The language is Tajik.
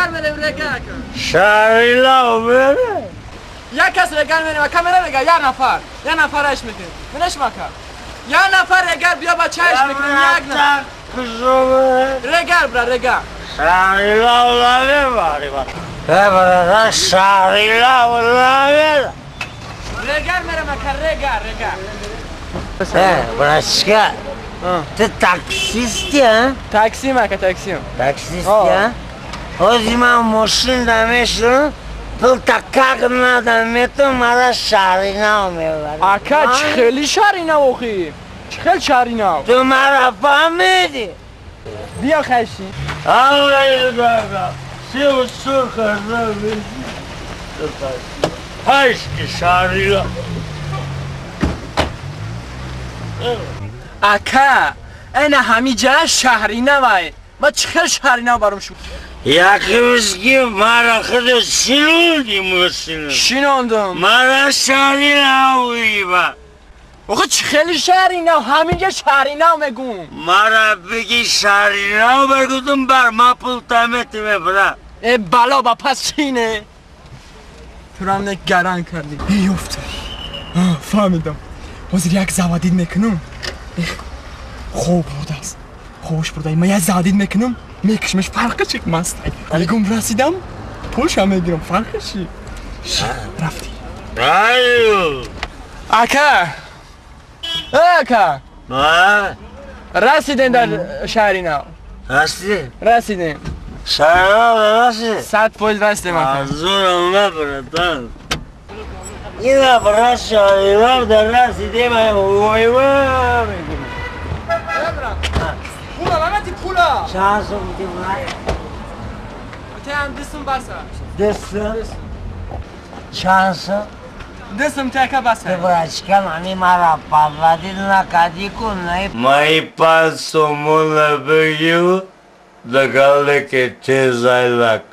Регар мерем, регар. Шаҳри нав мерем. Як кас регар мерем, ака мерем регар, як нафар. Як нафараш мекунем. Менеш мака. Як нафар регар бия бачааш мекунем, як нафар. Регар бра, регар. Шаҳри нав намебарем. Э, шаҳри нав намебарем. Регар мерем, ака, регар, регар. Э, братишка, ты таксисти, а? Такси, мака, такси. Таксисти, а? Ҳозир ман мошин дамешам, пул та как надо метум, мара шаҳри нав мебарӣ. Ака, чӣ хели шаҳри нав охи? Чӣ хел шаҳри нав? Ту мара фаҳмидӣ? Биё хаши. Ҳашки шаҳри нав. Ака, ана ҳамиҷа шаҳри навай. Ма чӣ хел шаҳри нав баром шу? Якимизки мара худо шинонди мошина. Шинондум. Мара шаҳри нав иба. Охи чӣ хели шаҳри нав? Ҳаминҷа шаҳри нав мегум. Мара биги шаҳри нав бергудум бар ма пул таметиме бра. Э бало ба пас чине? Турам не гаран кардӣ. Ёфта. Фаҳмидам. Ҳозир як заводид мекунам. Хоб бурдааст. Хобш бурда. Ман як заводид мекунам, мекушмаш фарқи чи маст. Мегум расидам, пулшам мегирам, фарқи чи? Рафтӣ. Ака! Ака! Расидем дар шаҳри нав. Расидем? Расидем. Шаҳри нав расидем? 100% расидем, ака. Азурам на, братан. Ина бра шаҳри нав дар расидем, вой-вой мекунем. Пула, мамати пула. Чанд сум ди бра? Тем дисм баса. Дисм? Чанд сум? Дисм тека баса. Ты, брачка, мани мара подводил на кадику, на мои панҷ сомона бигир, да галеке тезайлак.